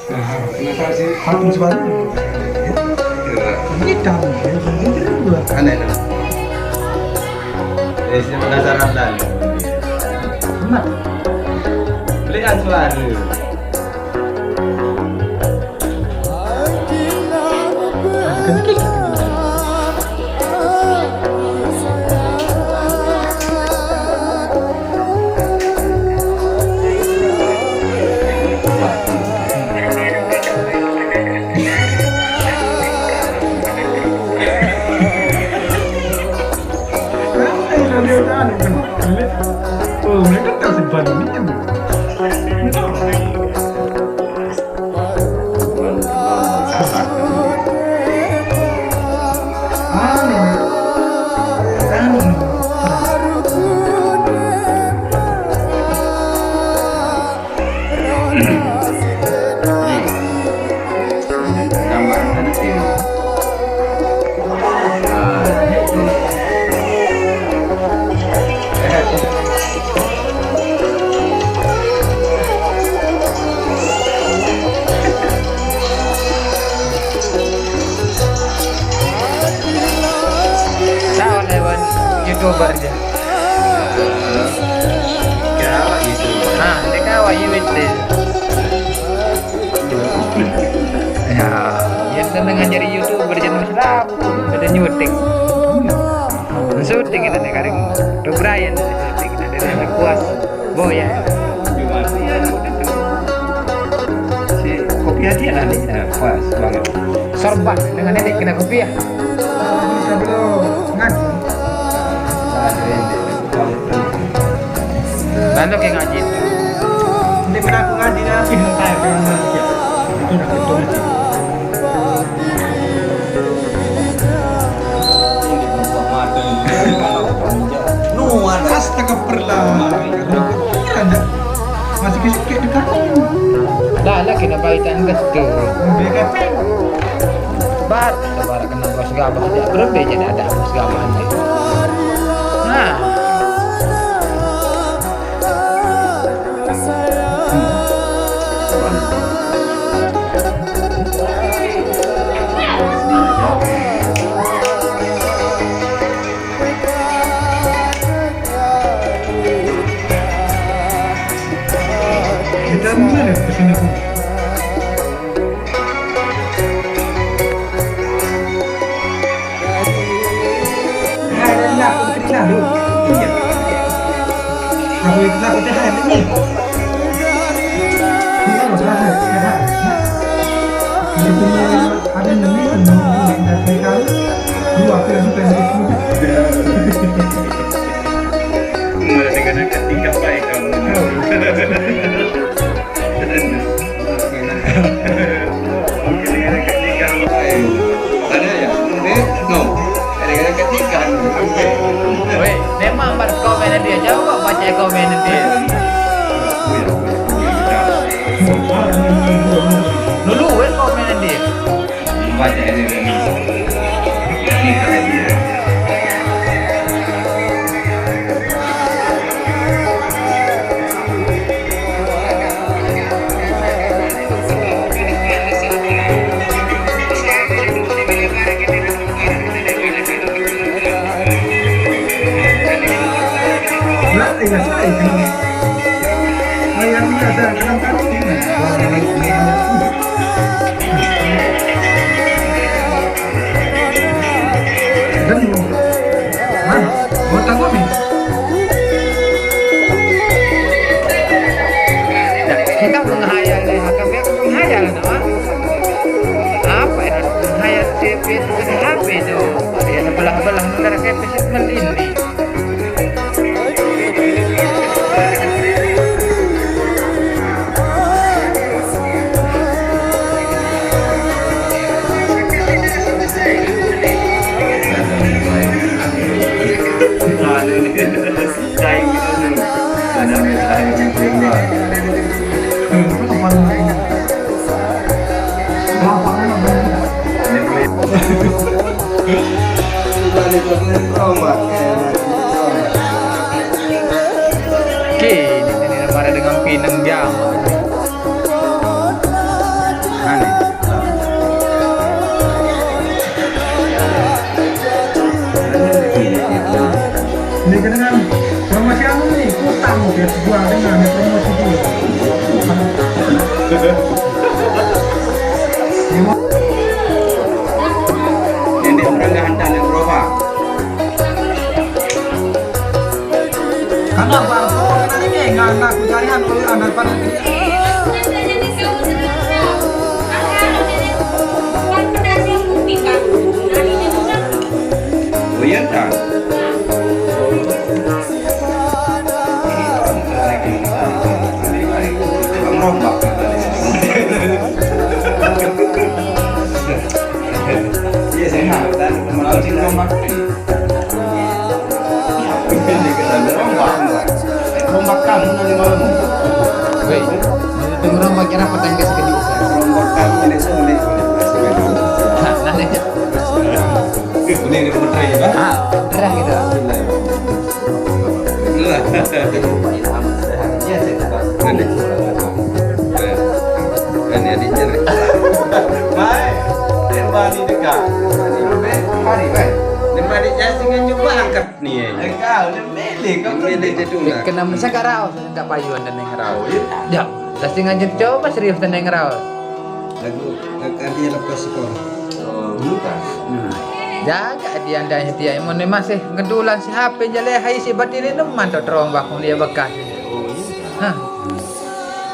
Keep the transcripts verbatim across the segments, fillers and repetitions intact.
Harus baru. Ini tahu, ya, ini dua. Aneh, aneh. Eh, saya penasaran lah. Amat. Belikan suara. Oh, mereka tak sempat ini. Sawan hewan YouTuber aja. Nah, ini kawan YouTube. Ya, yang seneng ngajari YouTuber jangan Islam. Ada nyuting. Syuting itu nih, karing. Tuh Brian syuting. Ada yang puas. Boya. Si kopi aja nanti. Ya, puas banget. Sorban dengan nenek kena kopi ya. Bisa belum ngaji? Lalu kayak ngaji. Ini pernah aku ngaji nanti. Entah, pengen ngaji ya. Itu udah betul sih. Nuan, astaga, perlah. Masih kesikit dekat. Lah, lagi nak baitan betul. Bebek. Bar, sabar kena bos gabah dia. Berembe jadi ada bos gabah ni. Nah. Kita mana ke sini pun? Hai, dah lah, aku terima dulu. Iya. Aku itu aku dah hai ni. Ini masalah, dah hai. Ini punya ada ni, ini dari kau. Dua aku lagi pendek. Mulai dengan angkat tingkat baik kamu. Ada ya? Eh, no. Ada kena ketikan. Weh, memang bar komen dia. Jawab baca komen dia. Dulu weh komen dia. Baca ini. Ini keren dia. Kita menghayal nih, akan dia menghayal, no? Apa ya? Menghayal di H P itu. Ya, sebelah-belah negara kayak P C ini. Dengan promosi anu nih, utang dia sebuah dengan promosi dia. Ini orang dah hantar yang berapa? Karena bang, ini nggak, nggak aku cari anu, anu pada Oh iya, tak? Merombak. Iya, saya nggak tahu. Merombak. Ini kita merombak. Merombak kamu nanti malam. Weh, itu merombak kira petang ke sekedi. Merombak kamu ini sulit. Nah, nanti. Ini, ini menteri, ya? Ah, gerah gitu. Ini adiknya nih. Baik. Tembak nih dekat. Mari, baik. Tembak adiknya sing nganjuk angkat nih. Kau udah milih, kau milih dia dulu. Kena mesti kau raus, tak payuan dan yang raus. Ya, pasti nganjuk coba serius dan yang raus. Lagu, lagu artinya lepas sekolah. Oh, bukan. Jaga dia dan setia. Mau nih masih ngedulan si H P jale hai si batin ini mantap terombak dia bekas. Oh, iya. Hah.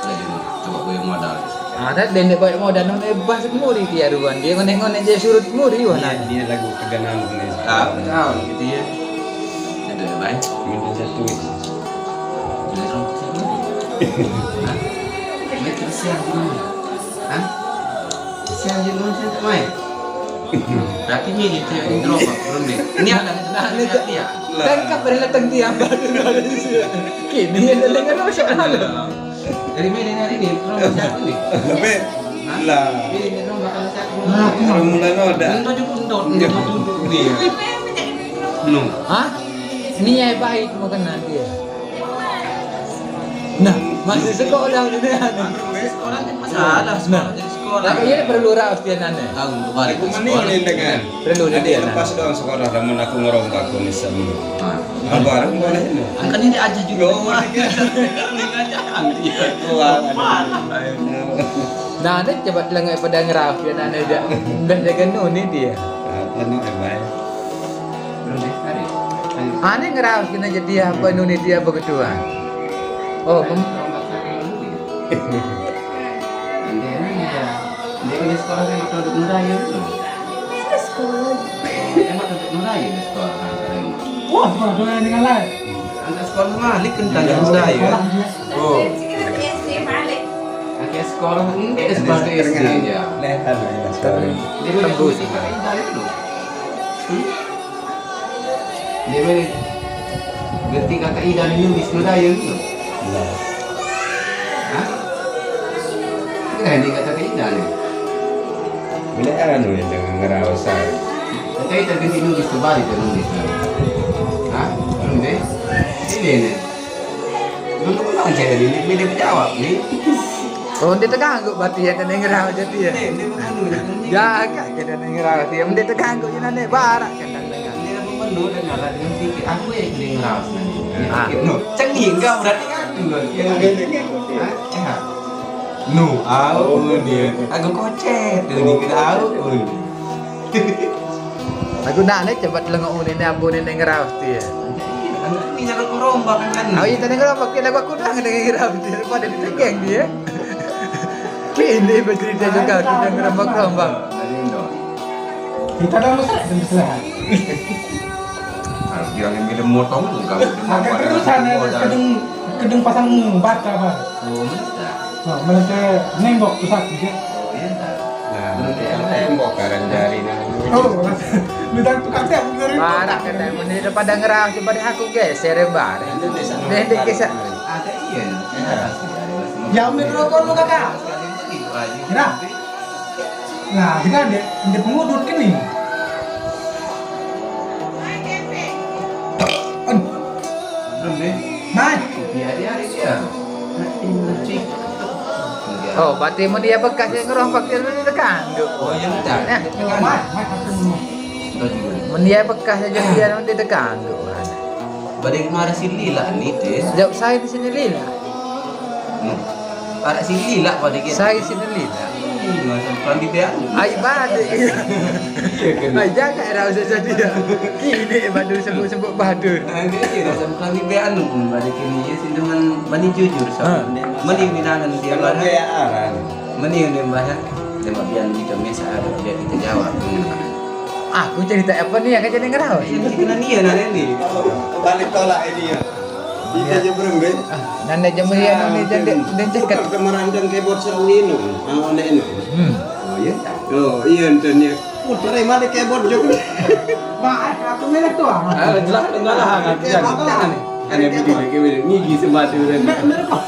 Jadi, coba gue modal. Ada dendek baik modal nang bebas muri dia ruan. Dia ngonek-ngonek dia surut muri wah. Dia, dia lagu keganang nih. Ah, betul gitu ya. Ada baik. Minta satu. Hah? Ini tersiar gimana? Hah? Siang di luar saya tak main. Berarti ini dia cewek yang drop, belum deh. Ini ada, ada, ada, ada. Tangkap dari datang dia baru dari sini. Kini yang dengar masuk mana? Dari mana hari ini? Drop siapa nih? Tapi lah. Ini drop bakal siapa? Orang mulai ada. Ini baju pun dot, ini baju pun dot nih. No. Hah? Ini yang baik mau kena dia. Nah, masih sekolah udah nih. Sekolah kan masalah, sekolah jadi sekolah. Tapi ini perlu raus dia nane. Tahu untuk balik ke sekolah. Perlu dia. Nanti dia lepas doang sekolah, namun aku ngerombak aku nih sama. Bareng boleh ini. Kan ini aja juga. Oh, iya. Ini aja. Iya. Wah, parah. Nah, ini coba telengai pada ngeraus dia nane dia. Udah jaga nuni dia. Penuh ya, baik. Ane ngeraos kena jadi apa nuni dia begitu ah. Oh, pem- Dia ni dia. Dia punya sekolah dia makan duduk nuraya tu. Dia sekolah. Dia makan duduk nuraya di sekolah. Wah, sekolah tu yang tinggal lain. Anak sekolah malik kentang nuraya. Oh. Anak sekolah ni sekolah S D dia. Lehan sekolah. Dia boleh tembus. Dia boleh. Berarti kakak Ida ni nulis tu dah ya tu? Iya. Hah? Kira ni kata kakak Ida ni. Boleh kan nulis dengan ngerawasan. Kakak Ida ganti nulis terbalik dia nulis. Hah? Belum deh. Ini ni. Belum pernah saya ni, ni dia jawab ni. Oh, dia terganggu berarti ya, kena ngerau jadi ya. Dia, dia bukan nulis. Ya, kan kena ngerau dia. Dia terganggu je nanti barak kan. Dia apa penuh dan ngalah dengan fikir. Aku yang kena ngerau sebenarnya. Ah. No, cengik kau berarti kan. Yang ada dengan. Hah? Ya. No, au dia. Aku kocet tu ni kena au. Aku nak ni cepat lengok ni, ni ambu ni, ni ngerau tu ya. Ini jangan merombak kan. Oh, iya, tadi ngerau pakai lagu aku dah kena ngerau tu. Pada dia tegang dia. Kini bercerita juga kita ngerau rombak. Kita dah mesra, dah mesra. Harus dia yang minum motong tu, kalau dia mau Agak pada terus sana, modal. Kedung, kedung pasang bata, Bang. Oh, minta. Oh, mereka nembok tu satu je. Oh, iya, tak. Nah, nanti yang tembok kadang jari ni. Oh, lu dah tukar siap dari Barak kata, mending daripada ngerang, daripada aku geser, Bang. Itu desa Dia, dia Nongkrong. Kisah. Ada iya, ya. Ya, ambil rokok lu, Kakak. Sekali beli, Pak Haji. Kira? Nah, kita ada, ada pengudut ke ni? Aduh. Belum deh. Mai. Kopi hari-hari dia. Oh, berarti mun dia bekas yang ngerong pakai dulu tekan tu. Oh, yang tak. Eh. Mai, mai, mai. Mun dia bekas aja dia nanti tekan tu. Pada mara si Lila ni, Tis. Jawab saya di sini Lila. Hmm. Para si Lila pada kita. Saya sini Lila. Hmm, macam kami dia. Ai bade. Ai jaga dah usah jadi ya. Kini badu sebut-sebut badu. Nah, ini dia macam kami dia anu pun pada kini ya, si teman bani jujur sama. Ha. Mani minangan dia. Kalau mana? Dia aran. Mani yang dia bahas. Dia biar kita mesa ada, biar kita jawab. Hmm. Aku cerita apa ni yang jadi ngerau? Ini kena ni ya, nah, ni. Balik tolak ini ya. Kita aja berembe. Ah, nanda jam ya, nanda jam dia, dia cakap. Bukan pemeranjang keyboard seru ini. Ah, ini. Hmm. Oh, iya. Oh, iya, enten ya. Putar yang mana keyboard juga. Bah, aku merah tu ah. Ah, jelas, jelas lah, jelas. Apa? Aneh begini, kayak begini. Ngigi semati udah. Merah, merah kok.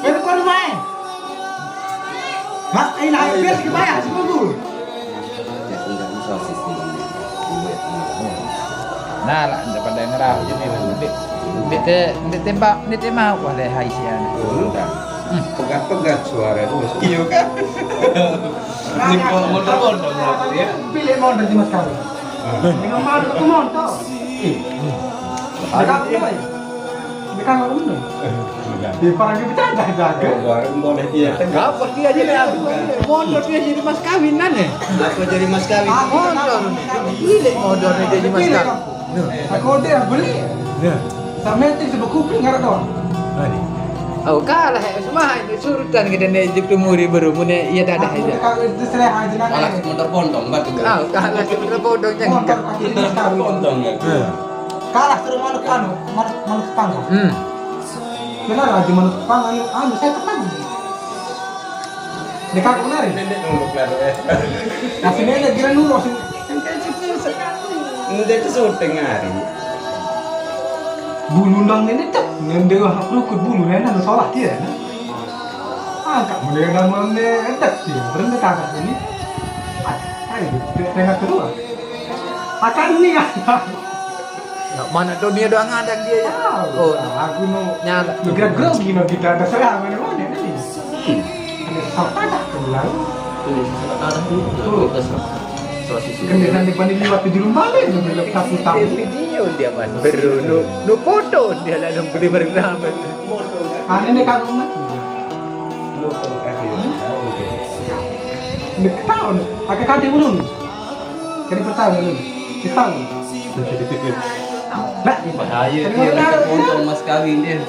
Merah kok main. Hah? Ai lah, biar sik bayar, sepuluh. Nah, lah, daripada ngerau je ni, ndik, ndik te-, ndik tembak, ndik tembak, wah, lehai sian. Hmm. Pegat-pegat suara tu, Mas. Iya, kan? Ni kalau motor bondong, ya? Pilih motor di Mas Kawin. Ah. Dengan malu ke motor. Ih. Dekat apa ya? Dekat apa ni? Di parang kita jaga-jaga. Oh, baru boleh dia. Apa dia jadi aku? Motor dia jadi mas kawin, nane? Apa jadi mas kawin? Ah, motor. Pilih motor dia jadi mas kawin. Aku dia beli. Ya. Sama itu sebab kuping ngarep doang. Ani. Oh, kalah ya, semua itu surutan kita ni, Jeptu Muri baru, mune, iya, dah, dah, aku aja. Kalau itu serah aja, nane. Malah motor bondong, batu. Ah, kalah motor bondong, jangan. Motor pakai jenis kawin. Bondong, ya. Ya. Kalah terus manuk anu, manuk, manuk tetangga. Hmm. Kena raja manuk tetangga, anu, anu, saya tekan. Dekat aku nari. Nenek nunggu keladu, eh. Nah, sini aja, kira nunggu, sini. Nanti itu syuting hari. Bulu nang ini cek, ngendel hak lukut bulu, nena salah dia, nah. Angkat mulai nama ngedak dia, berhenti kakak ini. Ayo, tengah kedua. Akan ni ya. Nak mana tu dia doang ada dia ya? Oh, aku mau nyala. Bergerak grogi no kita ada serah mana-mana tadi. Hmm. Ada salah pada pulang. Hmm, salah pada pulang. Oh. Kita salah, salah sisi. Kan dia nanti paling liwat tujuh lembar kan, dia bilang satu tahun. Video dia, Mas. Baru nu, nu foto dia lalu beli berapa? Motor kan? Ah, ini kalau mati. Motor kan dia. Hmm? Tahu ni. Aku kata belum. Kali pertama ni. Kita. Nah, bahaya dia, dia nak potong mas kawin dia.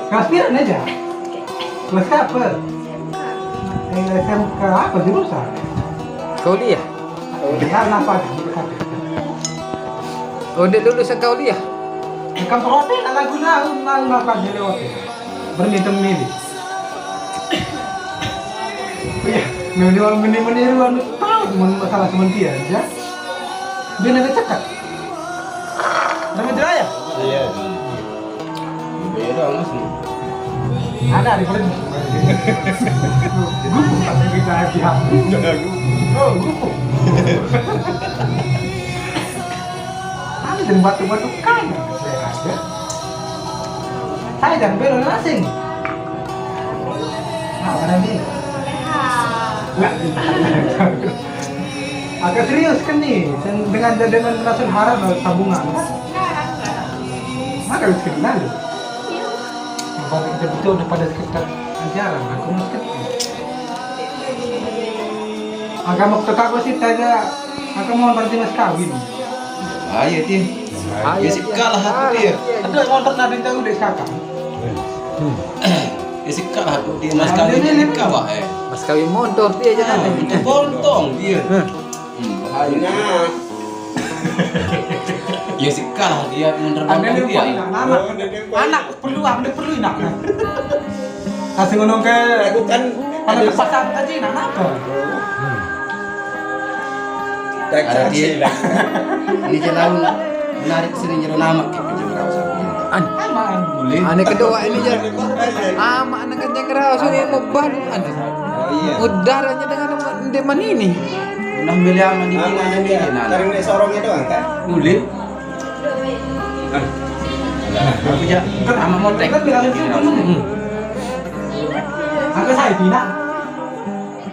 Kelas berapa aja? Kelas apa? Eh, S M K apa jurusan? Kuliah. Kuliah apa? Oh, dia lulusan kuliah. Bukan protes, lagu lagu lagu apa dia lewat? Berminta memilih. Iya, meniru, meniru, meniru, anu, tahu cuma masalah cuma dia aja. Dia nak cakap. Nama dia ya? Iya. Beda, Mas. Ada di perut. Gubuk, tapi kita lagi hapus. Oh, gubuk. Ada dan batu-batu kan. Saya ada. Saya jangan belok asing. Nah, mana ni? Agak serius kan ni, dengan, dengan merasa harap tabungan kan? Maka harus kenal. Pada kita betul pada sekitar ajaran, aku mesti. Agama kita kau sih tanya, aku mau nanti mas kawin. Ayo, Tin. Ayo, ya, sikalah aku dia. Ada motor nadin tahu deh kakak. Hmm. Ya, sikalah aku dia, mas kawin ini kawah, eh. Mas kawin motor dia aja kan. Itu bontong dia. Hmm. Hmm, bahaya. Nah. Ya, sikalah dia motor bontong dia. Anak, anak perlu, anak perlu nak. Kasih ngono ke. Aku kan ada pasang aja nak apa? Ada dia. Ini jalan menarik sini jero nama ke penjuru rasa. An. Aman. Boleh. Ane kedua ini je. Ama ane kenceng raus ini mau ban. An. Oh iya. Udaranya dengan ndeman ini. Nah, milih ama di mana dia? Nah, taring nek sorongnya doang kan? Boleh. Aku ja, ama motek. Hmm. Aku saya tidak.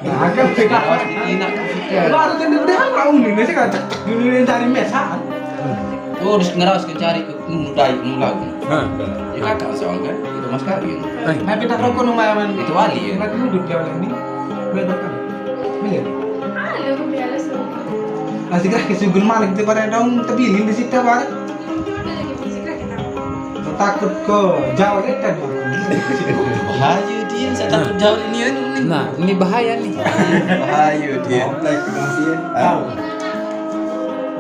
Nah, kan kita. Tidak. Baru kan dia udah tahu nih, saya kata dulu yang cari mesaan. Oh, terus ngerawas ke cari ke nunu dai nunu lagu. Hah. Ya kakak soal kan, itu mas kawin. Hai. Tapi tak rokok nung mayaman. Itu wali ya. Nanti duduk dia orang ini. Beda kan. Iya. Halo, kembali semua. Masih kah kesugul maling itu pada dong tebilin di situ pada. Takut ko jauh deh tadi. Bahaya dia, saya takut jauh ini ya, ini. Nah, ini bahaya nih. Bahaya dia. Kompleks masih ya. Tahu.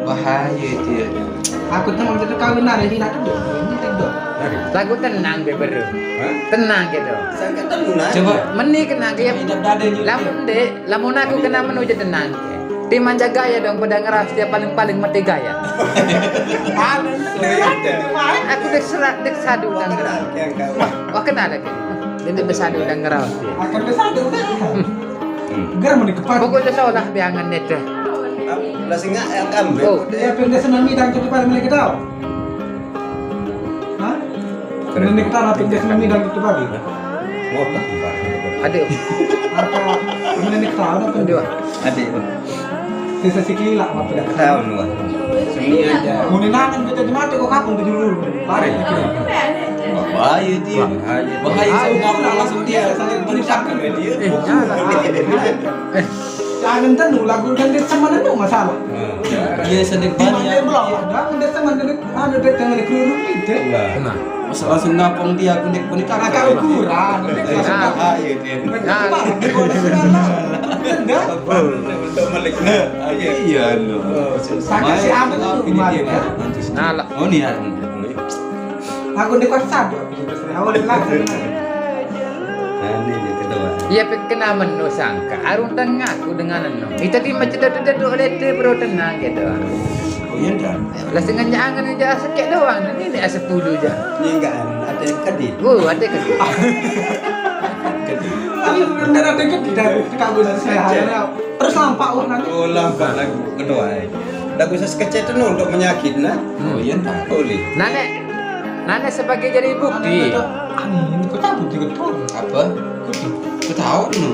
Bahaya dia. Aku tuh waktu itu kawin hari ini, aku tuh ini tuh. Lagu tenang be, bro. Hah? Tenang gitu. Saya kan tenang. Coba. Meni kena ke ya. Tidak ada ini. Lamun dek, lamun aku kena menuju tenang. Tim manja gaya dong, pada ngeras dia paling-paling mati gaya. Anu, itu ya. Aku dek serak, dek sadu dan gerak. Wah, kenal lagi. Dia dek bersadu dan ngeras dia. Akan bersadu kan? Geram di kepala. Pokoknya seolah biangan itu. Lah singa yang kambe. Oh. Ya, pindah sama mi dan tutup paling lagi tahu. Hah? Keren. Ini kita rapin dia sama mi dan tutup lagi. Ngotak, Pak. Aduh. Apa? Ini kita apa? Aduh. Adik, Pak. Sisa sikila waktu dah. Tahu nu, Pak. Seni aja. Muni nangan kita di mati kok kapung tujuh dulu. Pare. Bahaya dia. Bahaya. Bahaya, saya udah langsung dia. Saya beri sakit dia. Eh, jangan. Eh. Jangan tentu lagu kan dia sama nu masalah. Iya, sedih banget. Dia belum ada, dia sama ada, ada dia dengan kerudung gitu. Nah. Masa langsung ngapung dia kunik-kunik. Nah, kalau kurang, dia langsung ngapung. Ah, iya, dia. Nah. Dia betul, betul, Malik. Nah, iya, lu. Sakit si Ahmed tuh ini kemarin, dia, ya. Nah, lah. Oh, nih, ya. Aku di kelas satu, aku di kelas satu. Awal lah. Nah, ini dia kedua. Iya, pik kena menu sangka. Arung tengah aku dengan anu. Itu di macam tu, tu, tu, oleh tu, bro, tenang gitu. Oh, iya, dah. Lah, sengaja angan aja sakit doang. Ini ni sepuluh je. Ini enggak, ada yang kedit. Oh, ada kedit. Kedit. Tapi benar ada kedit dari kabel saya. Terus nampak, oh, nanti. Oh, nampak lagu kedua, eh. Lagu saya sekecil tu untuk menyakit, nah. Hmm. Oh, iya, dah. Boleh. Nah, nek, nah, nek sebagai jadi bukti. Anu, kau cabut juga tu. Apa? Kau tahu, no.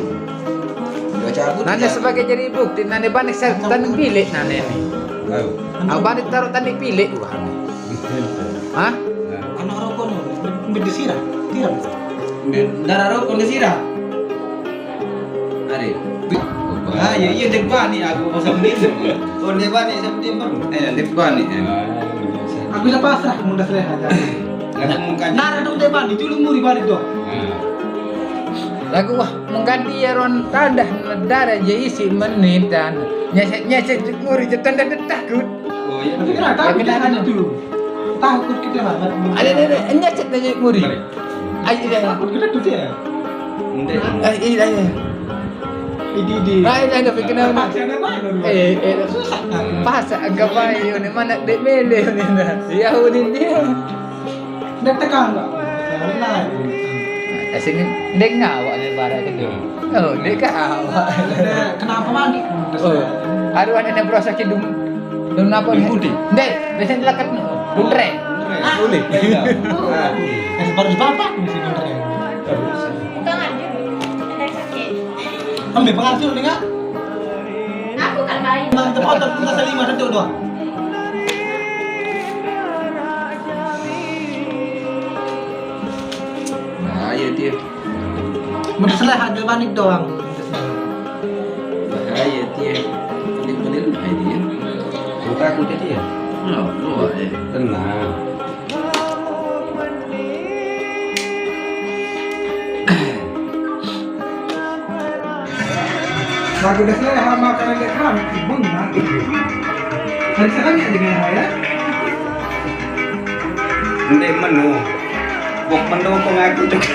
Dia cabut. Nah, nek sebagai jadi bukti, nah, nek balik saya tanding pilih, nah, nek ni. Tahu. Aku balik taruh tanding pilih, wah. Hah? Anak rokok, no. Berdesirah. Tidak. Darah rokok desirah. Are. Ah, iya, iya, dek bani aku mau sama dia. Oh, dek bani sama dia, Bang. Eh, dek bani, eh. Aku sudah pasrah, mudah serah aja. Nggak ada mukanya. Nara dong dek bani, dulu muri bani tuh. Nah. Lagu wah, mengganti ya ron tanda darah ya isi menitan. Nyesek-nyesek muri je tanda takut. Oh, iya. Tapi kenapa? Tapi kenapa itu? Takut kita banget. Ada, ada, ada. Nyesek aja muri. Ayo, ayo. Takut kita tuh ya. Ayo, ayo, ayo. Ini, ini. Ayo, ayo, bikin apa? Pas ada mana lu? Eh, eh. Susah kan? Pas agak baik, ini mana dek mele, ini nah. Ya, ini dia. Ndak tekan, Pak. Asing dek ngawak le bara kedua. Oh, dek ngawak. Kenapa mandi? Oh, aduh, ada yang berasa kidung. Dun apa ni? Putih. Ndek, biasanya dilakat no. Bunre. Bunre. Boleh. Iya. Kasih baru bapak mesti bunre. Bukan aja. Ada sakit. Ambil pengasuh ni, Kak. Aku kan baik. Nah, tempat tu kita lima duduk doang. Nah, iya dia. Mendeselah ada banik doang. Bahaya dia. Ini bener, nah, ini ya. Bukan aku tadi ya? Nah, keluar ya. Tenang. Lagu dah selera makanan dia kan, bengah. Hari sekarang ya dengan saya. Ndek menu. Bok menu pengaku juga.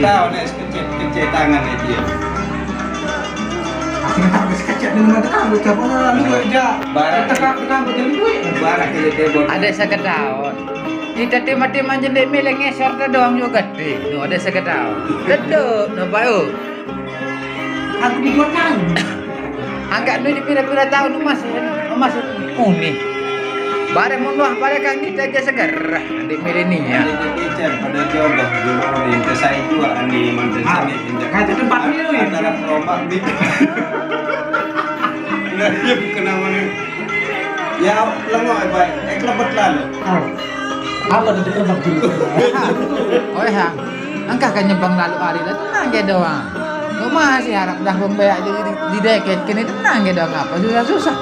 Tahu nek kecil kecil tangan dia. Asing tak ada sekecil dengan ada kamu coba lalu aja. Barang tekan tekan jadi duit. Barang kita tebon. Ada sekedaun. Kita tim-tim aja ndek milih ngeser tu doang juga deh. No, ada sekedaun. Teduk, no, baru. Aku di dua tahun. Angkat duit di pira-pira tahun emas, emas uni. Bareng mun wah bareng kan kita aja seger. Nanti milenial. Ini pada jodoh dulu nih, saya juga nih, mantan saya nih, injak. Kayak tempat ini, wih. Antara perombak gitu. Iya, bukan namanya. Ya, lengok, Pak. Eh, kelebet lalu. Oh. Apa tadi kelebet dulu? Oh, ya. Engkah kan nyebang lalu hari lah, tenang ke doang. Kok masih harap dah pembeak di, di, di deket kini, tenang ke doang, apa susah-susah.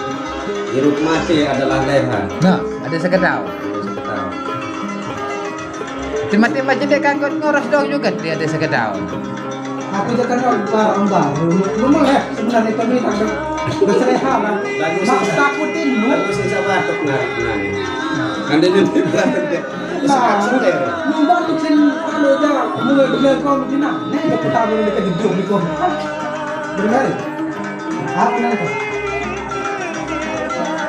Hirup mati adalah leha. Nah, ada sekedau. Sekedau. Cuma timbang jadi kangkut ngurus dong juga dia ada sekedau. Aku je kan barang baru. Lu mau ya sebenarnya kami tak berselera. Lagu Mak sisa, takutin lu. Lagu sisa batuk narik nani. Kan dia nanti berantem dia. Nah, sekat seler. Lu batuk sin anu ja, mulai belajar kau begini. Nih, kita boleh dekat gedung di kau. Benar. Apa nih?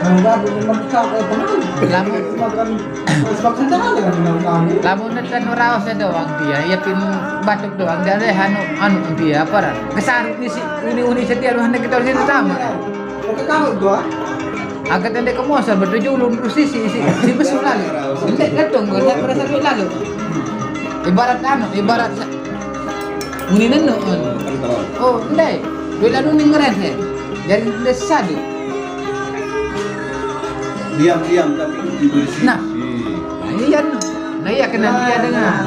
Nah, udah, aku memang tak, eh, pernah. Lamun makan, eh, sebab sendal dengan bilang kamu. Lamun neten raos doang dia, ya pin batuk doang dia deh anu, anu dia apa ran? Kesarut ni si uni-uni setia lu hendak kita sini sama. Oke, kamu doang. Agak tende ke mosor bertujuh ulun terus si si si si besul lalu. Ente ketung gua tak merasa duit lalu. Ibarat anu, ibarat sa-, muni nenu anu. Oh, ndai. Duit lalu ni ngeren he. Jadi ende sadu. Diam-diam tapi dibersih. Nah. Nah, iya, no. Nah, iya, kena dia dengar.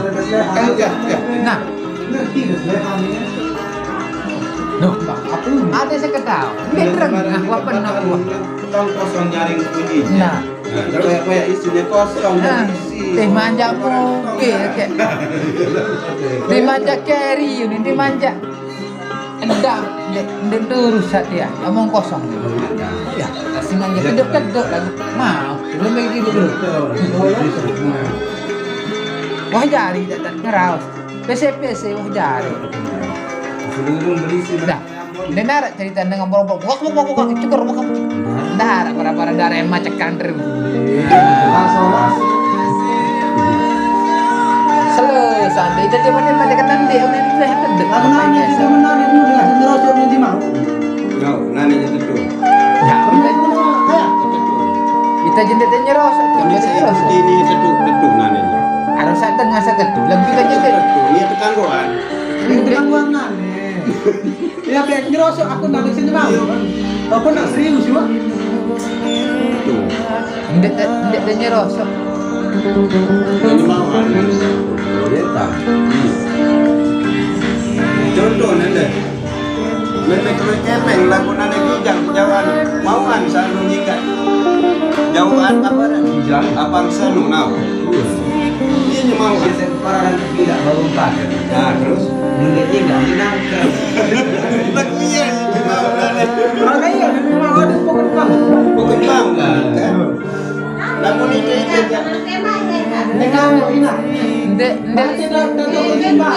Enggak, enggak. Nah. Ngerti dah, saya hamil. No, Bang, apa ini? Ada saya ketahu. Ini terang, nah, apa nak buat? Tong kosong nyaring bunyi. Nah. Nah, kayak, kayak isinya kosong, nah, isi. Teh manja mungkin, kayak. Teh manja carry, ini teh manja. Endang, ndek, ndek terus satia, omong kosong. Ya, kasih manja kedok-kedok lagi. Mau, belum lagi dulu. Wah, jari datang ngeraos. P C P C, wah, jari. Dah, ndek narak cerita dengan borobok. Wak, wak, wak, wak, cukur, wak, wak. Ndak, para-para darah yang macet kantor. Selo, sampai itu dia mana, mana kata dia, udah itu, udah itu. Aku nanya, kita menanya dulu, dengan sendiri, saya udah di mau. Kau nanya itu tuh. Ya, kita, kita jendela nyerosot, kami saya nyerosot. Ini itu tuh, itu nanya. Harus saya dengar saya tuh, lebih aja deh. Iya, tekan gua. Ini tekan gua nanya. Ya, kayak nyerosok aku nang sini mau. Apa nak serius, Wak? Tuh. Ndek, ndek dia nyerosok. Ini mau kan? Iya, tak. Contoh, nende. Meme kue kepeng, lagu nane kijang, jauhan. Mauan, sanu nyingkat. Jauhan apa, dah? Kijang. Abang sanu, now. Ini mau. Pararan tidak baru empat. Nah, terus? Mungkin tidak menangkap. Lagu iya, iya, iya. Makanya memang ada pokok bang. Pokok bang, kan? Lagu ini, ini, ini. Ini kan, ini. Ndek, ndek. Nanti dah, dah, dah, dah, dah.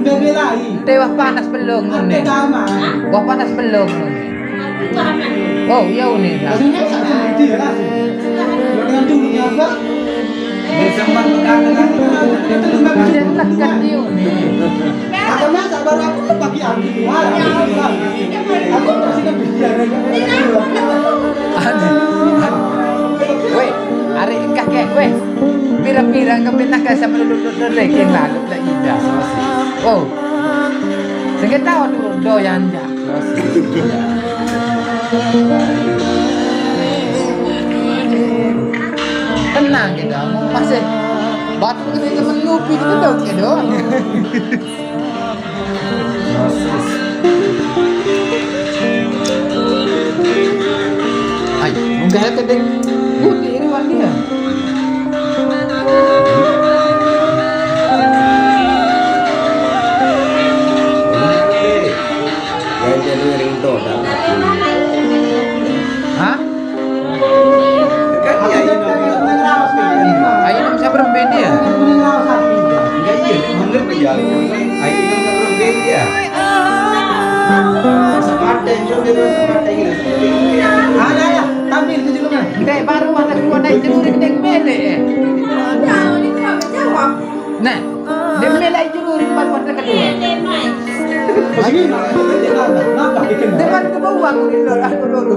Ndek, ndek lain. Ndek wah panas belum, nih. Wah panas belum, nih. Oh, iya, uni. Nah. Maksudnya, satu itu ya, langsung. Dengan dulunya apa? Dia sempat berkata-kata, dia terus makan. Dia lekat dia, uni. Atau masa baru aku tuh pagi aku, wah, aku, aku masih kan bicara. Aduh, aduh. Weh, hari ini kakek, weh. Pira-pira kami nak sama duduk-duduk lagi, lalu tak indah. Oh. Sehingga tahu dulu doyan ya. Tenang kita, masih batu kita temen ngopi kita dong, ya dong. Ay, munggah ka ding buti iruan dia. Hah? Kan ya, ini. Ayo, bisa berembe dia. Enggak, iya, mengerti ya. Ayo, kita berembe dia. Semata, coba dia semata ini. Ada ya, tampil itu juga kan. Ndek, baru ada keluar naik dulu, dia mele. Nah, dia mele itu dulu, baru ada kedua. Lagi, kenapa? Kenapa? Dia baru ke bawah, aku dulu, aku dulu.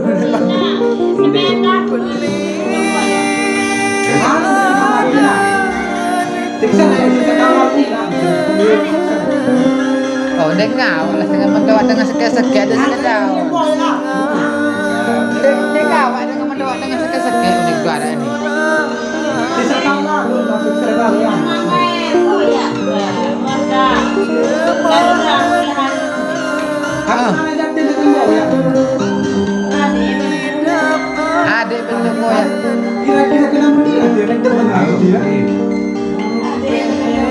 Oh, dia ngau lah, dengan mentua, dengan sekian-sekian, dia sekian tahu. Tenang aku dia.